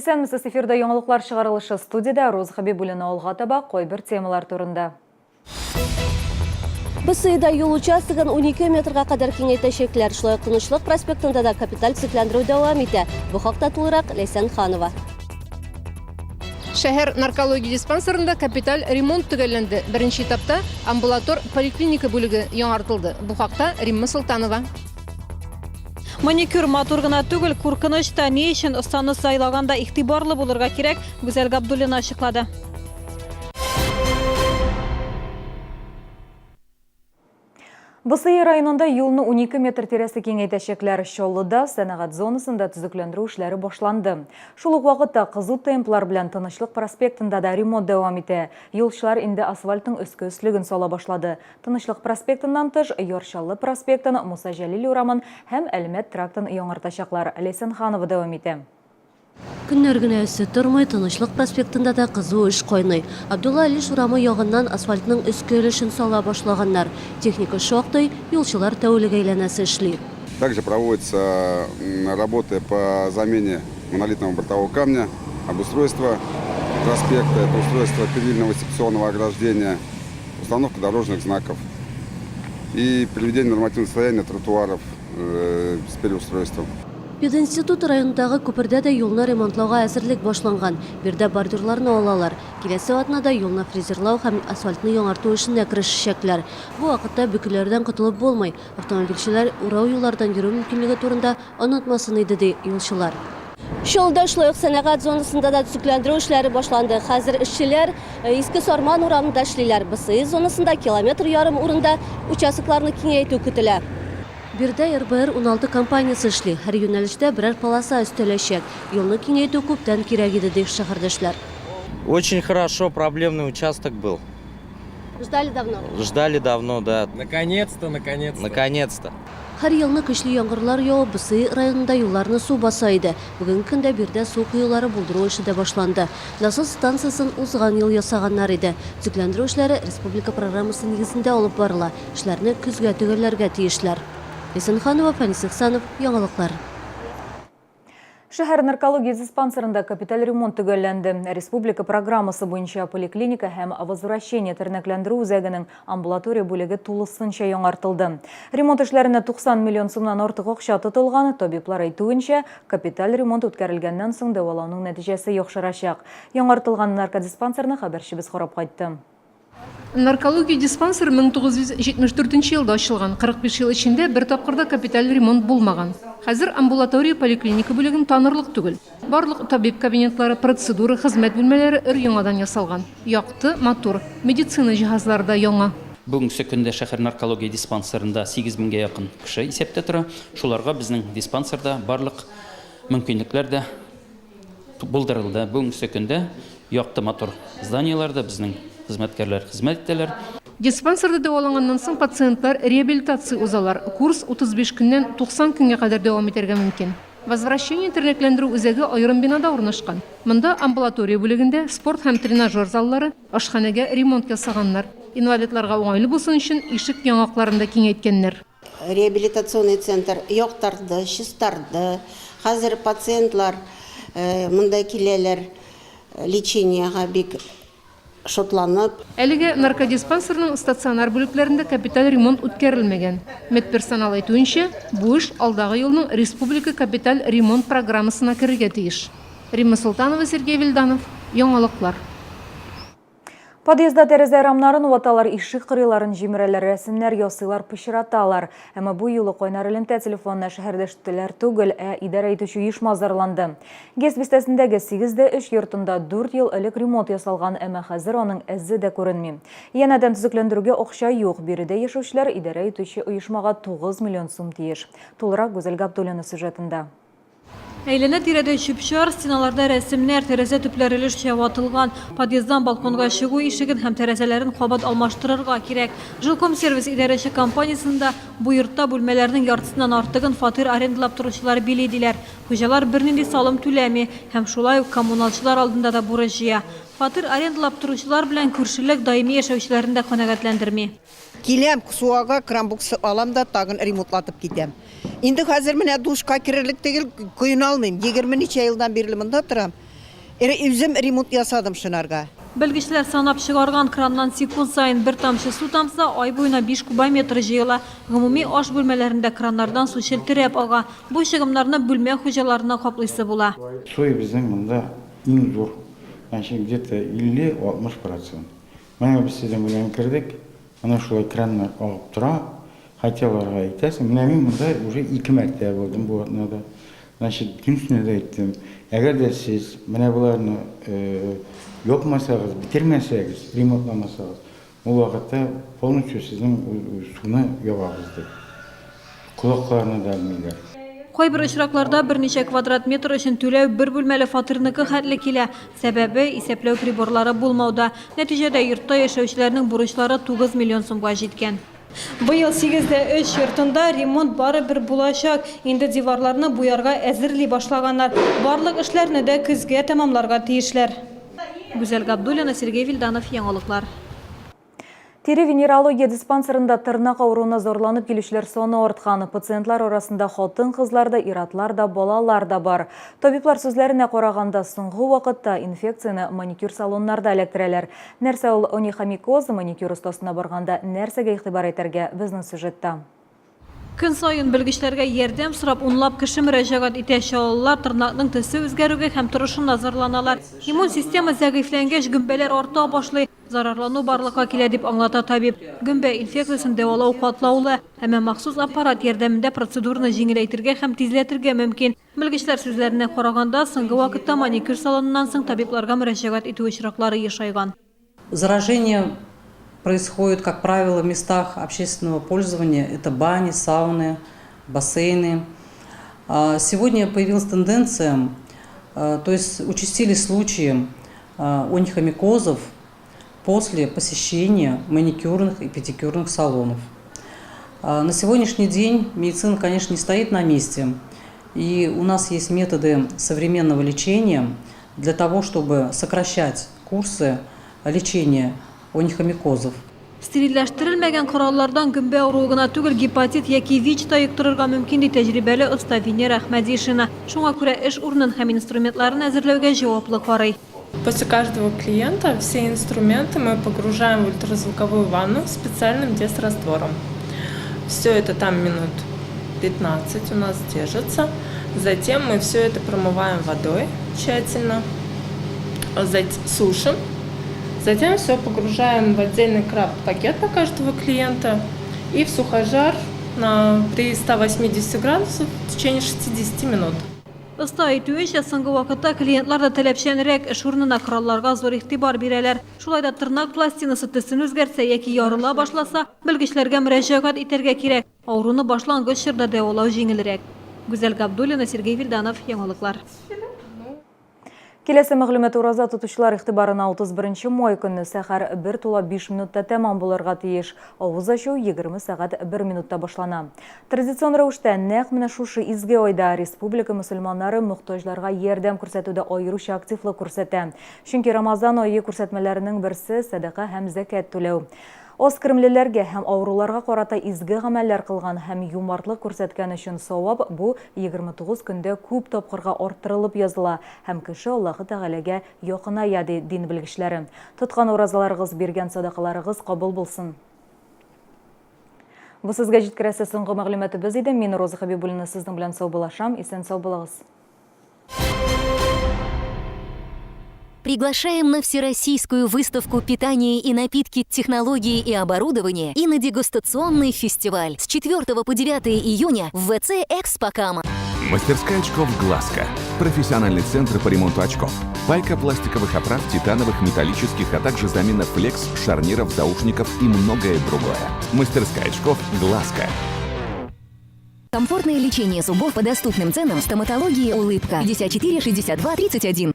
Исәнмесез, эфирда яңалыклар чыгарылышы студиядә Роза Хәбибуллина алга таба кайбер темалар турында. БСИда юл участогын 12 метрга кадәр киңәйтәчәкләр. Шулай ук Тынычлык проспектында да капиталь төзекләндерү дәвам итә. Бу хакта тулырак Ләйсән Ханова. Шәһәр наркология диспансерында капиталь ремонт төгәлләнде. Беренче этапта амбулатор поликлиника бүлеге яңартылды. Бу хакта Римма Солтанова. Маникюр матур гына түгел, куркыныч та. Ни өчен останы сайлаганда игътибарлы булырга кирәк, Гүзәл Габдуллина ачыклады. БСИ районында юлны 12 метр тирәсе киңәйтәчәкләр. Чаллыда сәнәгать зонасында төзекләндерү эшләре башланды. Шул ук вакытта кызу темплар белән Тынычлык проспектында да ремонт дәвам итә. Юлчылар инде асфальтның өске өслеген сала башлады. Тынычлык проспектыннан тыш, Яр Чаллы проспектын, Муса Җәлил урамын һәм Әлмәт трактын яңартачаклар. Ләйсән Ханова дәвам итә. Көннәр генә эссе тормый, Тынычлык проспектында да кызу эш кайный. Абдулла Алиш урамы ягыннан асфальтның өске өлешен сала башлаганнар. Техника шактый, юлчылар тәүлек әйләнәсе эшли. Также проводятся работы по замене монолитного бортового камня, обустройство проспекта, это устройство перильного секционного ограждения, установка дорожных знаков и приведение нормативного состояния тротуаров э, с переустройством. Пединститут районындагы күпердә дә юлны ремонтлауга әзерлек башланган. Биредә бордюрларны алалар. Киләсе атнада юлны фрезерлау һәм асфальтны яңарту эшенә керешәчәкләр. Бу вакытта бөкеләрдән котылып булмый. Автомобильчеләр урау юллардан йөрү мөмкинлеге турында онытмасын иде, ди юлчылар. Чаллыда шулай ук сәнәгать зонасында да төзекләндерү эшләре башланды. Хәзер эшчеләр Иске Сарман урамында эшлиләр. БСИ зонасында километр ярым урында участокларны киңәйтү көтелә. Биредә РБР 16 компаниясе эшли. Һәр юнәлештә берәр полоса өстәләчәк. Юлны киңәйтү күптән кирәк иде, ди шәһәрдәшләр. Очень хорошо, проблемный участок был. Ждали давно. Ждали давно, да. Наконец-то, наконец-то. Наконец-то. Һәр елны көчле яңгырлар явып, БСИ районында юлларны су баса иде. Бүгенге көндә биредә су коюлары булдыру эше дә башланды. Насос станциясен узган ел ясаганнар иде. Төзекләндерү эшләре республика программасы нигезендә алып барыла. Эшләрне көзгә төгәлләргә тиешләр. Ләйсән Ханова, Фәнис Ихсанов, Яңалыклар. Шәһәр наркология диспансерында капиталь ремонт төгәлләнде. Республика программасы буенча поликлиника һәм возвращение тернәкләндерү үзәгенең амбулатория бүлеге тулысынча яңартылды. Ремонт эшләренә 90 миллион сумнан артык акча тотылган. Табиблар әйтүенчә, капиталь ремонт үткәрелгәннән соң дәвалауның нәтиҗәсе яхшырачак. Яңартылган наркодиспансерны хәбәрчебез карап кайтты. Наркология диспансеры 1974 елда ачылган. 45 ел эчендә бер тапкыр да капиталь ремонт булмаган. Хәзер амбулатория поликлиника бүлеген танырлык түгел. Барлык табиб кабинетлары, процедура, хезмәт бүлмәләре өр-яңадан ясалган. Якты, матур. Медицина җиһазлары да яңа. Бүгенге көндә шәһәр наркология диспансерында 8 меңгә якын кеше исәптә тора. Шуларга безнең диспансерда барлык мөмкинлекләр дә Булдырылды. Бүгенге көндә якты матур зданиеләрдә безнең хезмәткәрләр хезмәт итәләр. Диспансерда дәваланганнан соң пациентлар реабилитация узалар. Курс 35 көннән 90 көнгә кадәр дәвам итәргә мөмкин. Возвращение тернәкләндерү үзәге аерым бинада урнашкан. Монда амбулатория бүлегендә спорт һәм тренажер заллары, ашханәгә ремонт ясаганнар. Инвалидларга уңайлы булсын өчен ишек яңакларын да киңәйткәннәр. Реабилитационный центр яктырды, чистарды. Хәзер пациентлар монда киләләр лечениегә бик шатланып. Әлегә наркодиспансерның стационар бүлекләрендә капиталь ремонт үткәрелмәгән. Медперсонал әйтүенчә, бу эш алдагы елның республика капиталь ремонт программасына керергә тиеш. Римма Солтанова, Сергей Вильданов, Яңалыклар. Подъездда тәрәзә рамнарын ваталар, ишек кырыйларын җимерәләр, рәсемнәр ясыйлар, пычраталар. Әмма бу юлы кайнар элемтә телефонына шәһәрдәшләр түгел, ә идарә итүче оешма зарланды. ГЭС бистәсендәге 8 дә 3 йортында 4 ел элек ремонт ясалган, әмма хәзер аның эзе дә күренми. Янәдән төзекләндерүгә акча юк, биредә яшәүчеләр идарә итүче оешмага 9 миллион сум тиеш. Тулырак Гүзәл Габдуллина сюжетында. Әйләнә-тирәдә чүп-чар, стеналарда рәсемнәр, тәрәзә төпләре өлешчә ватылган. Подъезддан балконга чыгу ишеген һәм тәрәзәләрен кабат алмаштырырга кирәк. Жилкомсервис идарәче компаниясендә бу йортта бүлмәләрнең яртысыннан артыгын фатир арендалап торучылар били, диләр. Хуҗалар бернинди салым түләми һәм шулай ук коммуналчылар алдында да бурыч җыя. Фатир арендалап торучылар белән күршелек даими яшәүчеләрне дә канәгатьләндерми. Киләм, суага крамбукс алам да тагын ремонтлатып китәм. Инде хәзер менә душка керерлек түгел, коена алмыйм. Егерме ничә елдан бирле монда торам. Үзем ремонт ясадым шунарга. Белгечләр санап чыгарган, краннан секунд саен бер тамчы су тамса, ай буена 5 кубометр җыела. Гомуми аш бүлмәләрендә краннардан су челтерәп ага. Бу чыгымнарны бүлмә хуҗаларына каплыйсы була. Су безнең монда иң зур, значит, где-то 50-60 процент. Менә без сезнең белән кердек, менә шулай краннар агып тора, хотя аларга әйтәсең, менә мин монда уже ике мәртәбә булдым бу атнада. Значит, бөтенесенә дә әйттем, әгәр дә сез менә боларны япмасагыз, бетермәсәгез, ремонтламасагыз, ул вакытта полностью сезнең суны ябабыз дип. Колакларына да элмиләр. Кайбер очракларда берничә квадрат метр өчен түләү бер бүлмәле фатирныкы хәтле килә. Сәбәбе, исәпләү приборлары булмауда. Нәтиҗәдә, йортта яшәүчеләрнең бурычлары 9 миллион сумга җиткән. Быел 8 дә 3 йортында ремонт барыбер булачак. Инде диварларны буярга әзерли башлаганнар. Барлык эшләрне дә көзгә тәмамларга тиешләр. Гүзәл Габдуллина, Сергей Вильданов, Яңалыклар. Тире-венерология диспансерында тырнак авыруына зарланып килүчеләр саны арткан. Пациентлар арасында хатын-кызлар да, ир-атлар да, балалар да бар. Табиблар сүзләренә караганда, соңгы вакытта инфекцияне маникюр салоннарда эләктерәләр. Нәрсә ул онихомикоз, маникюр остасына барганда нәрсәгә игътибар итәргә, безнең сюжетта. Көн саен белгечләргә ярдәм сорап унлап кеше мөрәҗәгать итә. Чаллылар тырнакның төсе үзгәрүгә һәм торышына зарланалар. Иммун система зәгыйфьләнгәч, гөмбәләр арта башлый. Зарарлану барлыкка килә, дип аңлата табиб. Гөмбә инфекциясен дәвалау катлаулы, әмма махсус аппарат ярдәмендә процедураны җиңеләйтергә һәм тизләтергә мөмкин. Белгечләр сүзләренә караганда, соңгы вакытта маникюр салоныннан соң табибларга мөрәҗәгать итү очраклары ешайган. Заражение происходит, как правило, в местах общественного пользования. Это бани, сауны, бассейны. Сегодня появилась тенденция, то есть участились случаи онихомикозов после посещения маникюрных и педикюрных салонов. На сегодняшний день медицина, конечно, не стоит на месте. И у нас есть методы современного лечения для того, чтобы сокращать курсы лечения онихомикозов. Стерильләштерелмәгән кораллардан гөмбә авыруы гына түгел, гепатит яки ВИЧ та йоктырырга мөмкин, ди тәҗрибәле оста Венера Әхмәдишина. Шуңа күрә эш урынын һәм инструментларын әзерләүгә җаваплы карый. После каждого клиента все инструменты мы погружаем в ультразвуковую ванну с специальным дезраствором. Все это там минут 15 у нас держится. Затем мы все это промываем водой тщательно, сушим. Затем все погружаем в отдельный крафт-пакет на каждого клиента и в сухожар при 180 градусах в течение 60 минут. Оста әйтүенчә, соңгы вакытта клиентлар да таләпчәнрәк, эш урынына коралларга зур игътибар бирәләр. Шулай да тырнак пластинасы төсен үзгәртсә яки ярыла башласа, белгечләргә мөрәҗәгать итәргә кирәк. Авыруны башлангыч чорда дәвалау җиңелрәк. Гүзәл Габдуллина, Сергей Вильданов, Яңалыклар. Киләсе мәгълүмат ураза тотучылар игътибарына: 31 май көнне сәхәр 1 тула 5 минутта тәмам булырга тиеш. Авыз ачу 20 сәгать 1 минутта башлана. Традицион рәвештә нәкъ менә шушы изге айда республика мөселманнары мохтаҗларга ярдәм күрсәтүдә аеруча активлык күрсәтә. Чөнки Рамазан ае күрсәтмәләренең берсе сәдака һәм зәкят түләү. Аз керемлеләргә һәм авыруларга карата изге гамәлләр кылган һәм юмартлык күрсәткән өчен савап бу 29 көндә күп тапкырга арттырылып языла һәм кеше Аллаһы Тәгаләгә якыная, ди дин белгечләре. Тоткан уразаларыгыз, биргән садакаларыгыз кабул булсын. Бу сезгә җиткерәсе соңгы мәгълүматыбыз иде. Мин Роза Хәбибуллина сезнең белән саубуллашам. Исән-сау булыгыз. Приглашаем на Всероссийскую выставку «Питание и напитки, технологии и оборудование» и на дегустационный фестиваль с 4 по 9 июня в ВЦ «Экспокама». Мастерская очков «Глазка». Профессиональный центр по ремонту очков. Пайка пластиковых оправ, титановых, металлических, а также замена флекс, шарниров, заушников и многое другое. Мастерская очков «Глазка». Комфортное лечение зубов по доступным ценам в стоматологии «Улыбка». 54 62 31.